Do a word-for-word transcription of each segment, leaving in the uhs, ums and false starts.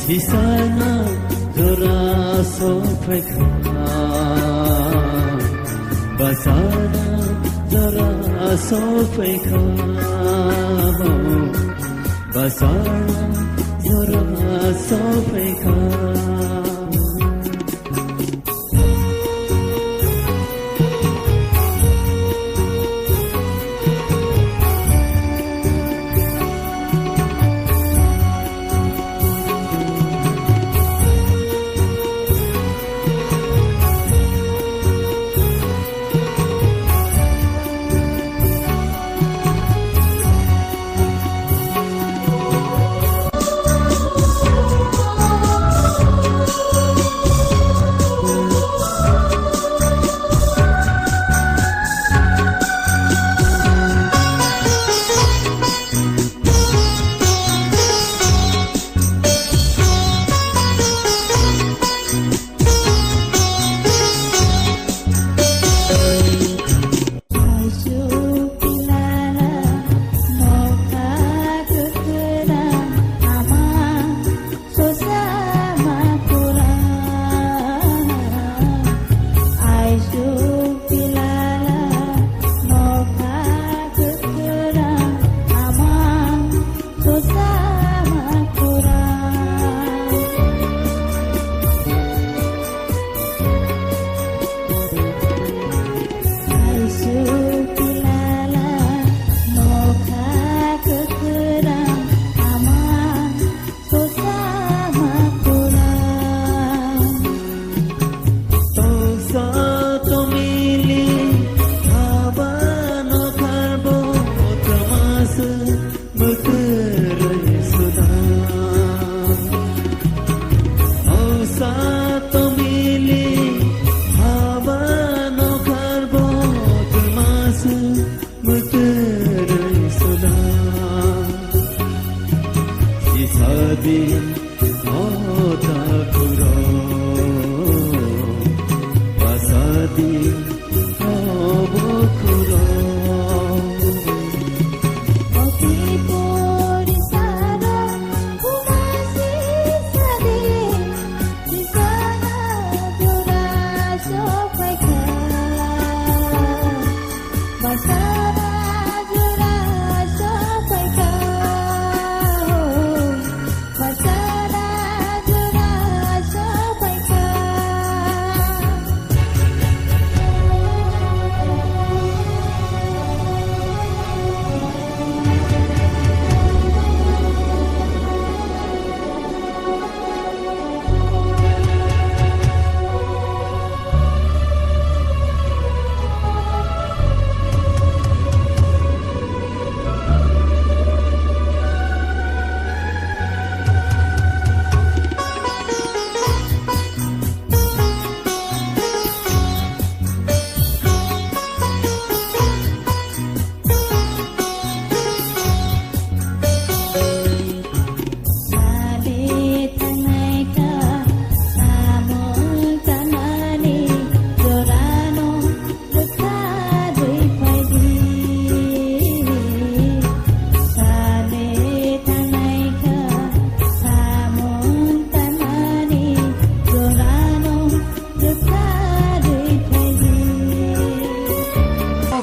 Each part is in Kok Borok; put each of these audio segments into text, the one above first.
Bisana jora sophaikha, basana jora sophaikha, basana jora sophaikha.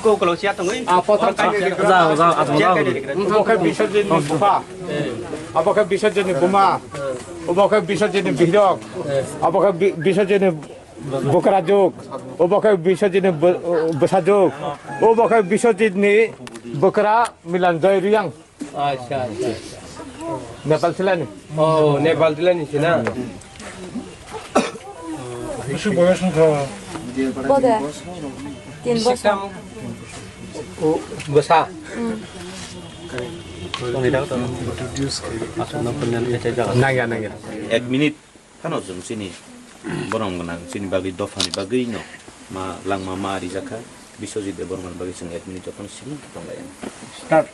Ko ukolog siya tongwi. Ah, pothom chair kaini chair rikra. Chair kaini rikra. Obo khe Biswajit ni bupha. Obo khe Biswajit ni buma. Obo khe Biswajit ni bihirok. Obo khe Bi-, Biswajit ni bwkrajwk. Obo khe Biswajit ni bw-, bwsajwk. Obo khe Biswajit ni bwkra Milanjoy Riyang. Acha, acha, acha. Nepal silani. Oh, Nepal silani sina. Bisi boyos wngkha. Bode. Tin bosor. O, bwsa. Hmm. Nangya, nangya. Ek minute. Phano chwng chini borom gwnang, chini bagwi dophani bagwino ma langma ma rijakha. Biswajit Debbarmani bagwi chwng ek minute jotono simi tonglaiya. Start.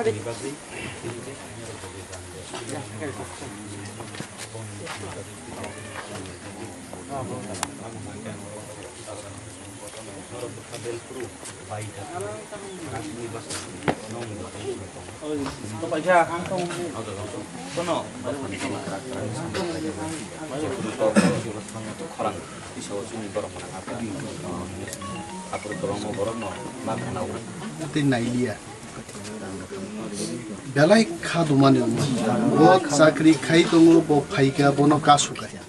Tei nailiya. Belai kha dumani wngma. Bo chakri khai tongo, bo phaikha, bono kasu kaya.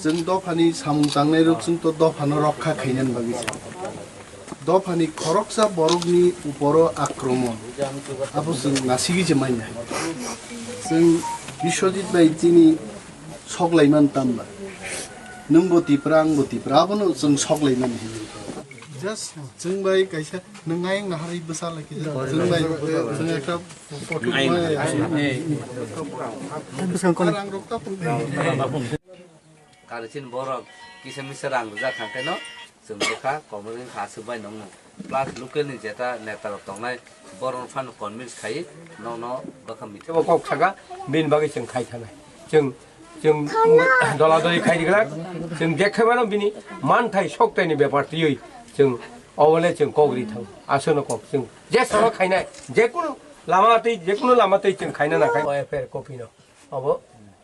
Chwng dophani samung tangnai rok, chwng to dophano rokha khainani bagwi se. Dophani khoroksa borokni uporo akromon. Abo chwng nasigwi se manya. Chwng Biswajit bai chini soklaiman tamba. Nwngbo Tipra, angbo Tipra, abono chwng soklaimani hinwi. Just chwng bai kaisa nwng ayang naharwi bwsa lai khe chwng bai chwng ekta photo. Bwskango kono. Rang rok ta phung. Kari chini borok kisa misa rang rijak kha khe no chwng bwkha komorni kha aswk bai nongno. Plus local ni jeta neta rok tongnai borok no phano convince khai nokno bwkha mithya. Bo kok saka bini bagwi chwng khai thanai. Chwng Chwng dola doli khai rijak, chwng je khaimano bini manthai soktaini bepar twiwi chwng obole chwng kok ri thang. Aswkno kok chwng je sabo khainai, jekunu lama twi, jekunu lama twi chwng khaina nangkha. O F I R copy no obo,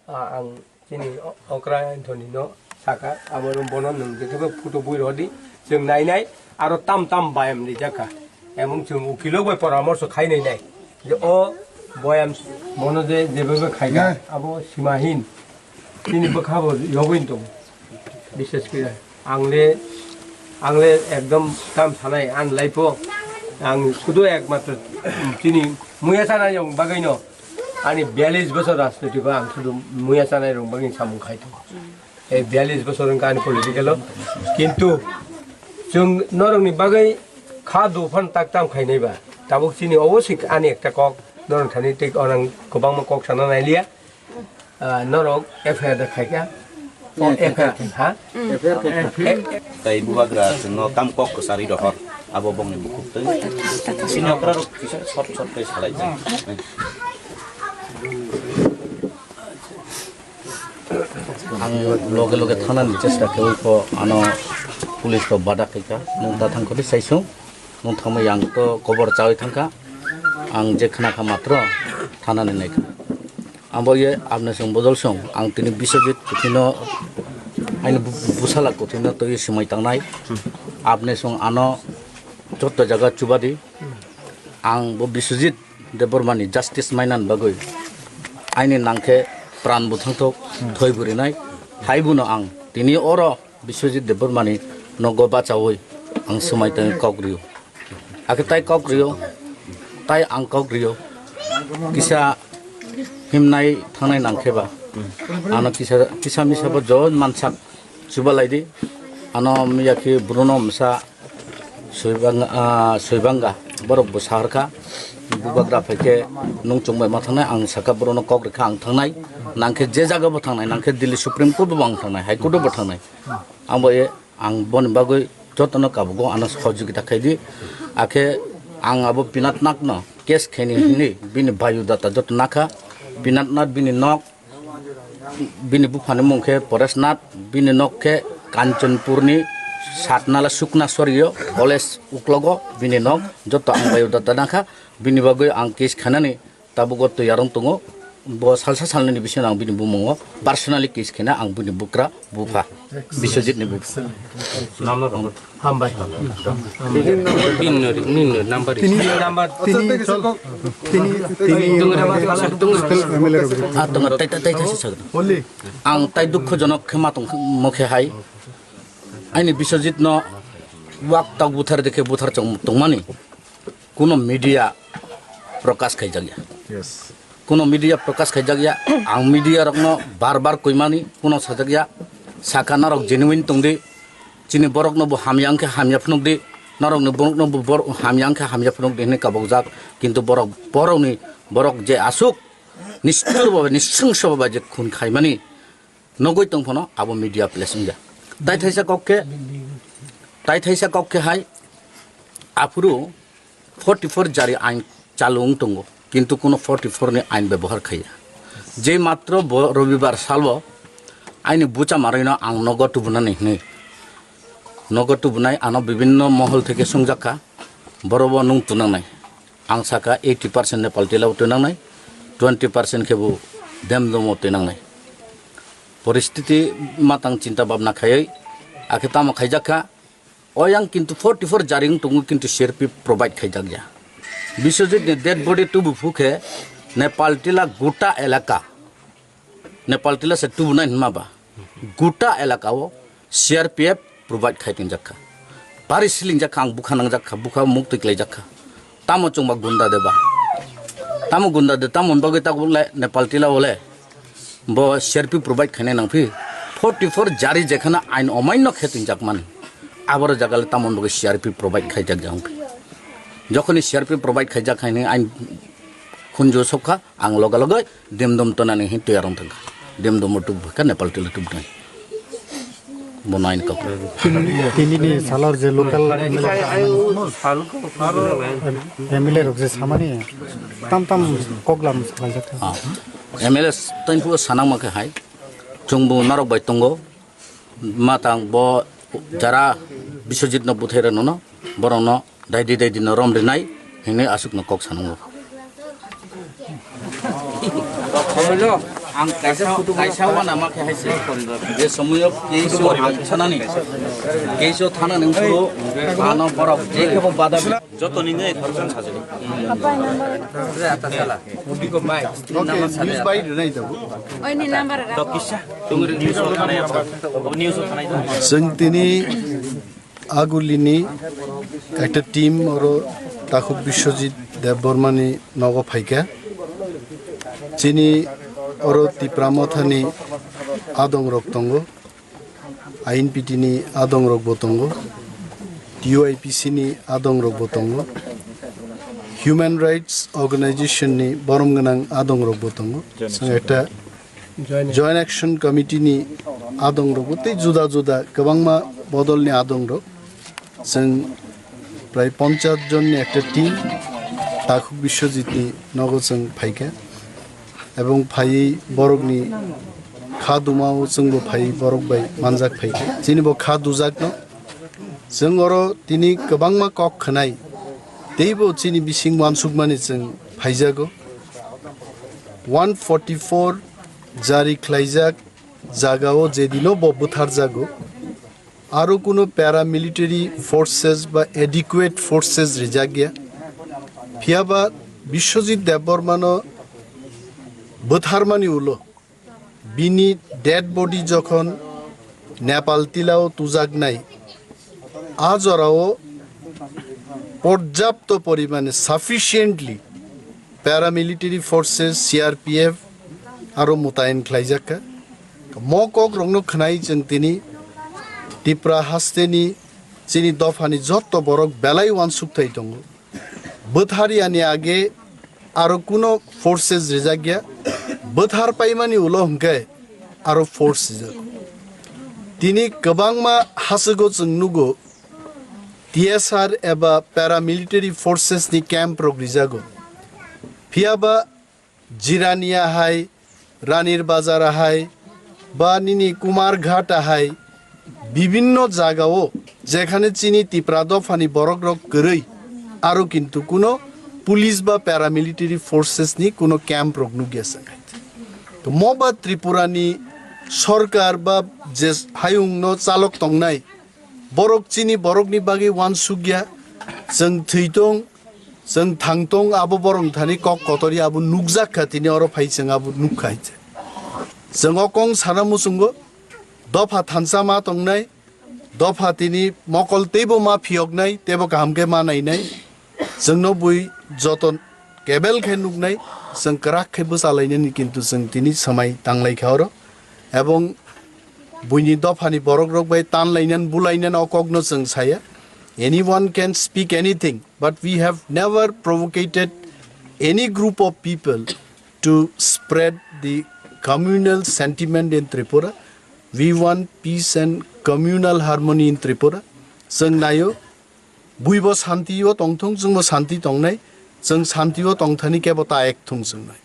ah, ang chini o-, okra Anthony no saka, abo bono nwng je thebo photo bui rodi, chwng nainai, aro tam tam bayam rijak kha. Emong chwng ukilok bai poramorso khainai nai. Je o boyam bono je jebabe khaikha, abo simahin. Chini bwkha bo yogwi tong. Bishes khe ang le, ang le ekdom tam sanai, ang laipo. Ang sudu ekmatro chini muya sanai rong bagwi no. Ani biyalish bosor rajniti ko ang sudu muya sanai rong bagwi samung khai tongo. Ei biyalish bosor wngkha ani political o. Kintu chwng norokni bagwi kha dophan tak tam khainai ba. Tabuk chini obo se ani ekta kok, norok thani tei onang kwbangma kok sana nailiya. Ah, norok F I R da khaikha. O F I R ha? F I R khaikha. Tei bubagra chwngno tam kok kwcharwi rohor. Abo bongni bukhuk tei. Sini okra rok kisa short short kai salai jai. Ang loge loge thanani chesta khewi pho ano police rok bada khaikha. Nwng ta thangkho de saisung. Nwng thangmai ang to kobor chawi thangkha. Ang je khna kha matro thanani naikha. Abo ye Abnesong Bodolsong, ang tini Biswajit kuthino, aini bu-, busala kuthino twi swmai tangnai. Abnesong ano joto jaga chubadi. Ang bo Biswajit Debbarmani justice mainani bagwi aini nangkhe pran bo thangthok, thoi bo rinai. Hai bono ang tini oro Biswajit Debbarmani nogo bachaui ang swmai tangwi kok rio. Akhe tai kok rio, tai ang kok rio. Kisa himnai thangnai nangkhe ba. Ano kisa, kisa misa bo jo mansak chubalai di. Ano miya khe Bruno msa Soibanga, ah, Soibanga, borok bo saharkha, bubagra phaikhe nung chungbai ma thangnai, ang sakha borokno kok rikha ang thangnai, nangkhe je jaga bo thangnai, nangkhe Delhi Supreme Court bo ang thangnai, High Court bo thangnai. Ang bo e, ang boni bagwi jotono kabugo ano sahojogita khaidi, akhe ang abo Pinath Nathno case khaini hinwi bini biodata joto nakha, Pinath Nath bini nok, bini buphani mung khe Paresh Nath, bini nok khe Kanchanpurni Satnala Sukna Sorio, college uklogo bini nok, joto ang biodata nakha, bini bagwi ang case khainani tabugo tiyar wng tongo, bo salsa salnini bisingo ang bini bumungo personally case khaina ang bini bukra bupha, Biswajitni bupha. Hambai. Nini, nini number. Tini, tini, tini, tini, tini, M L A rok. Ah, tongo, tai, tai, tai, tai, sagno. Ang tai dukhojonok khe ma tong, mokhe hai. Aini Biswajitno wak tok buthar dekhe buthar chong tongmani. Kuno media prokash khaijakya. Yes. Kuno media prokash khaijakya. Ang media rokno bar bar koimani kuno sajakya. Saka norok genuine tongdi. Chini borokno bo hamya wngkhe hamya phunukdi, norokni borokno bo bor-, hamya wngkhe hamya phunukdi hinwi kabukjak. Kintu borok, borokni, borok je aswk nishchur baba, nishchungso baba je khun khaimani nugwi tong phano abo media place wngya. Tai thaisa kok khe, tai thaisa kok khe hai aphuru forty four jari ain chalu wng tongo, kintu kuno forty four ni ain bebohar khaiya. Je matro bo robibar salo aini bucha marwino ang nogo tubunani hinwi, nogo tubunai ano bibinno mohol theke sungjakha, borobo nung tunangnai. Ang saka eighty percent Nepal tilao tunangnai, twenty percent khe bo Demdomo tunangnai. Poristiti matang chinta bhabna khaiwi akhe tamo khaijakha. Oyang kintu forty four jaring tongo, kintu C R P F provide khaijak ya. Biswajit ni dead body tubu phukhe Nepal tila guta elaka, Nepal tila se tubu nai hinma ba, guta elaka o C R P F provide khai tingjak kha. Bari silingjak kha, ang bukha nangjak kha, bukha muk twi klaijak kha. Tamo chwngba gunda de ba? Tamo gunda de, tamo bagwi tabuk le Nepal tila o le bo C R P provide khainai nang phi? Forty four jari jekhana ain omaino khe tinjak man, aboro jaga le tamo bagwi C R P provide khaijak jang phi? Jokhoni C R P provide khaijak khainai ain khunju sokha, ang loga loga Demdom tonani hin tiyar wng thangkha. Demdom o tubukha, Nepal tila tubunai. Bo nine kok. Tini ni salor je local M L A rok je samani tam tam kok lam salaijak. Ah. M L A tani phuo sanang ma khe hai. Chwngbo norok bai tongo. Matang bo jara Biswajit no bwthai rano no, borok no daidi daidi no rom rinai hinwi aswk no kok sanango. Ang kaisa, kaisa wana ma khe hai se. Je somoyo keso ang thanani, keso thanani phuru ano borok je khe bo bada. Joto ni nai khoroksa sajani. Chwng tini Agulini ekta team oro Takhuk Biswajit Debbarmani nogo phaikha. Chini oro Tipra Mothani adongrok tongo, I N P T ni adongrokbo tongo, T U I P C ni adongrokbo tongo, Human Rights Organization ni borom gwnang adongrokbo tongo. Chwng ekta Joint Action Committee ni adongrokbo tei juda juda kwbangma bodolni adongrok. Chwng prai ponchas jonni ekta team Takhuk Biswajitni nogo chwng phaikha. Ebong phaiwi borokni kha dumao chwngbo phaiwi borok bai manjak phaikha. Chini bo kha dujakno chwng oro tini kwbangma kok khwnai. Teibo chini bising uansukmani chwng phaijago. One forty four jari khlaijak jagao jedino bo bwtharjago, aro kuno paramilitary forces ba adequate forces rijak ya. Phiya ba Biswajit Debbarmano bwtharmani ulo bini dead body jokhon Nepal tilao tujaknai, a jorao porjapto porimane, sufficiently, paramilitary forces, C R P F aro mutayen khlaijakha. Mo kokrokno khwnai chwng tini Tipra hasteni chini dophani jotto borok belai uansukthai tongo. Bwtharyani age aro kuno forces rijak ya, bwthar paimani ulo hwnkhe aro force rijak. Tini kwbangma hachwgo chwng nugo, T S R eba paramilitary forces ni camp rok rijago. Phiya ba Jirania hai, Ranir Bazar hai, ba nini Kumarghat hai, bibinno jagao jekhane chini Tipra dophani borok rok kwrwi, aro kintu kuno police ba paramilitary forces ni kuno camp rok nukya se. To mo ba Tripura ni sorkar ba je hayung no chalok tongnai, borok chini borokni bagwi uansukya, chwng thwi tong, chwng thang tong, abo borok thani kok kotori abo nukjak kha, tini oro phai chwng abo nuk kha hai se. Chwng o kong sana muchungo, dopha thansa ma tongnai, dopha tini mokol teibo ma phiyoknai, teibo kaham khe ma nainai. Chwngno bui joto kebel khe nuknai, chwng kwrak khe bwchalainani, kintu chwng tini swmai tanglai kha oro. Ebong buini dophani borok rok bai tanlainani, bulainani o kokno chwng saya. Anyone can speak anything, but we have never provocated any group of people to spread the communal sentiment in Tripura. We want peace and communal harmony in Tripura. Chwng naio, buibo shanti o tongthung, chwngbo shanti tongnai. Chwng santio tongthani kebo ta ek thung chwng nai.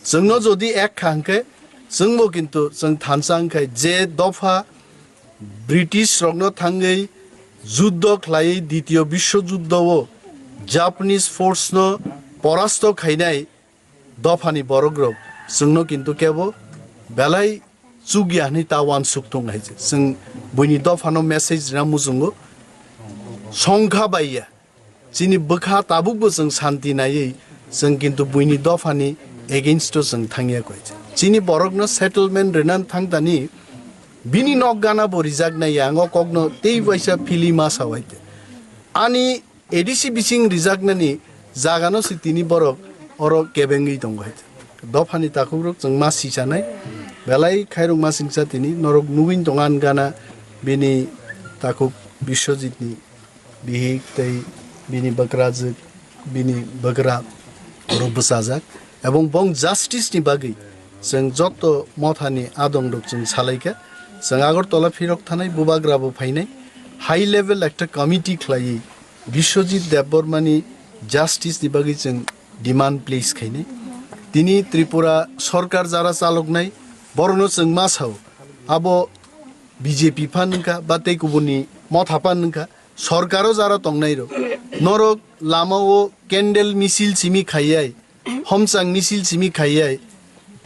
Chwngno jodi ek kha hwnkhe, chwngbo kintu chwng thansa wngkhai je dopha British rokno thangwi juddo khlaiwi Ditiyo Biswo Juddo o Japanese force no porasto khainai dophani borok rok chwngno kintu kebo belai chukya hwnwi ta uansuk thung hai se. Chwng buini dophano message rina muchungo songkha baiya. Chini bwkha tabukbo chwng santi naiwi chwng kintu buini dophani against o chwng thangya koi. Chini borokno settlement rwna thangtani bini nok gana bo rijak nai ya, ang o kokno tei waisa philima sawai te. Ani A D C bising rijaknani jagano se tini borok oro kebengwi tongo hai. Dophani takhukrok chwng ma sichanai belai khairok ma singcha tini norok nugwi tongo ani gana bini takhuk Biswajitni bihik tei bini bwkrajwk, bini bwgra oro bwchajak, ebong bong justice ni bagwi chwng joto mothani adong rok chwng salaikha. Chwng Agartala phirok thanai, bubagra bo phainai, high level ekta committee khlaiwi Biswajit Debbarma ni justice ni bagwi chwng demand place khainai. Tini Tripura sorkar jara chaloknai, borokno chwng ma sao, abo B J P phan wngkha ba tei kubuni motha phan wngkha, sorkaro jara tongnai rok. Norok lama o candle misil simi khaiyai, homchang misil simi khaiyai,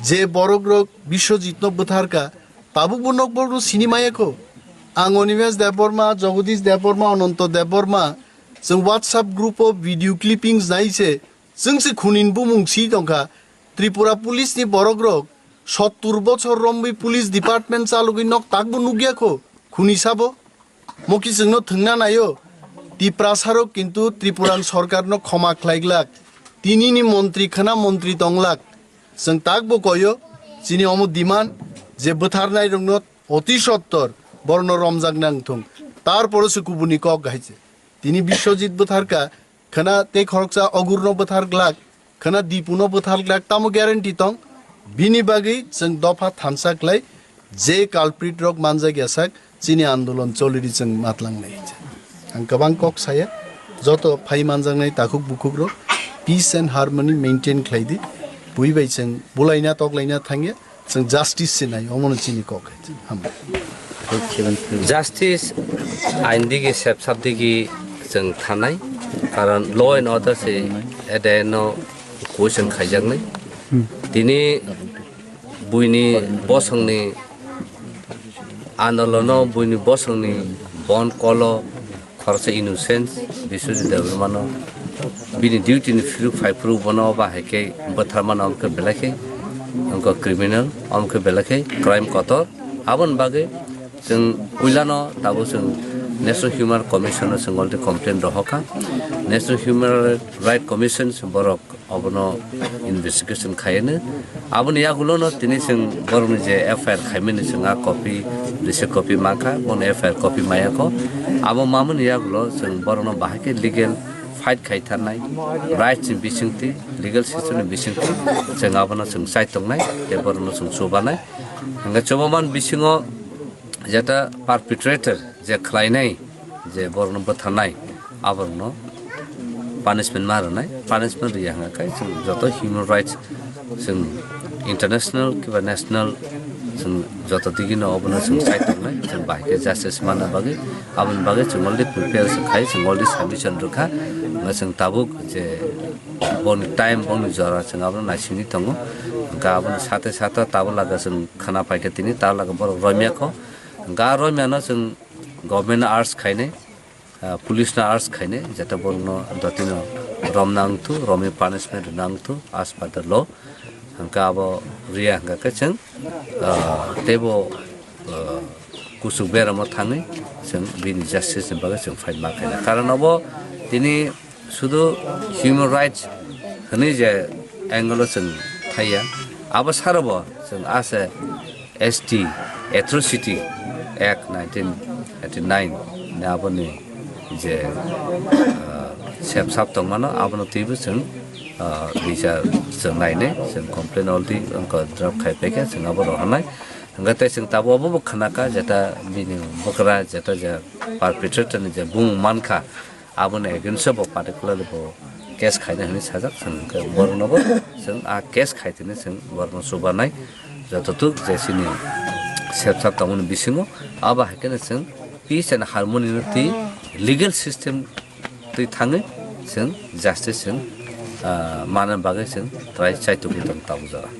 je borok rok Biswajit no bwtharka, tabuk bo nok borok no sini maya kho. Ang Animesh Debbarma, Jagadish Debbarma, Ananto Debbarma, chwng WhatsApp group o video clippings nai se, chwng se khunin bumung si tongkha. Tripura police ni borok rok sottur bochor romwi police department chalogwi nok takbo nukya kho, khuni sabo. Moki chwngno thwngna naio, Tiprasarok kintu Tripuran sorkarno khoma khlai glak, tinini montri khwna montri tong glak. Chwng takbo koyo, chini omo demand je bwtharnairokno oti sottor borno romjak nang thung, tarpore se kubuni kok hai se. Tini Biswajit bwtharka, khwna tei khoroksa Ogurno bwthar glak, khwna Dipuno bwthar glak, tamo guarantee tong? Bini bagwi chwng dopha thansa khlai, je culprit rok manjak ya sak, chini andolon choliri chwng matlang nai. Ang kwbang kok saya, joto phai manjaknai takhuk bukhuk rok peace and harmony maintain khlai di, bui bai chwng bulaina toklaina thangya, chwng justice se nai, omono chini kok hai. Hambai. Justice ain digi sep sap digi chwng thanai, karon law and order se ede no question khaijaknai. Tini buini bosongni andolono buini bosongni bon kolo khoroksa innocent Biswajit Debbarmano bini duty ni phiruk phai phuru bono ba hai khe bwtharmano, omo khe belai khe wngkha criminal, omo khe belai khe crime kotor. Aboni bagwi chwng puilano tabuk chwng National Human Commission no chwng already complaint rohorkha. National Human Right Commission se borok obono investigation khaiyano. Aboni yagulono tini chwng borokni je F I R khaimani chwng a copy, receipt copy mankha, bono F I R copy mayakho. Abo mamani yagulo chwng borokno bahai khe legal fight khaitharnai, rights ni bisingtwi, legal system ni bisingtwi chwng abono chwng chaitongnai, tei borokno chwng chubanai. Hwnkhe chubaman bisingo jeta perpetrator je khlainai, je borokno bwtharnai, aborokno punishment ma rwnai, punishment rwya hwnga khe chwng joto human rights, chwng international kiba national, chwng joto digino obono chwng side tongnai, chwng bahai khe justice manna bagwi, aboni bagwi chwng already prepare khai, chwng already submission rwkha, hwnba chwng tabuk je boni time, boni jora chwng abono naisingwi tongo, hwnkha aboni sate sate tabuk laga chwng khwna paikha tini, ta laga borok romya kho, hwnkha romyano chwng government arrest khainai, ah, police no arrest khainai, jata borokno dotino romna wngthu, romwi punishment rwna wngthu as per the law. Hwnkha abo riya hwnkha khe chwng, ah, teibo, ah, kuchuk beramo thangwi chwng bini justice ni bagwi chwng fight ma khainai. Karon abo tini sudu human rights hwnwi je angle o chwng thaiya, abo saro bo chwng ase S T Atrocity Act nineteen eighty-nine ni aboni je, ah, sep sap tongmano abono twibo chwng, ah, bichar chwng nainai, chwng complain already wngkha draft khai paikha, chwng abo rohornai. Hwnkhe tei chwng tabuk abo bo khwnakha jeta bini bwkra jeta je perpetrator ni je bumung mankha, aboni against o bo particularly bo case khaina hwnwi sajak, chwng hwnkhe boroknobo chwng a case khai tini chwng borokno chubanai. Jototuk je chini sepsa tongmani bisingo abo hai kheno chwng peace and harmony no twi legal system twi thangwi chwng justice chwng, ah, manna bagwi chwng try chaitukgwi tong tabuk jora.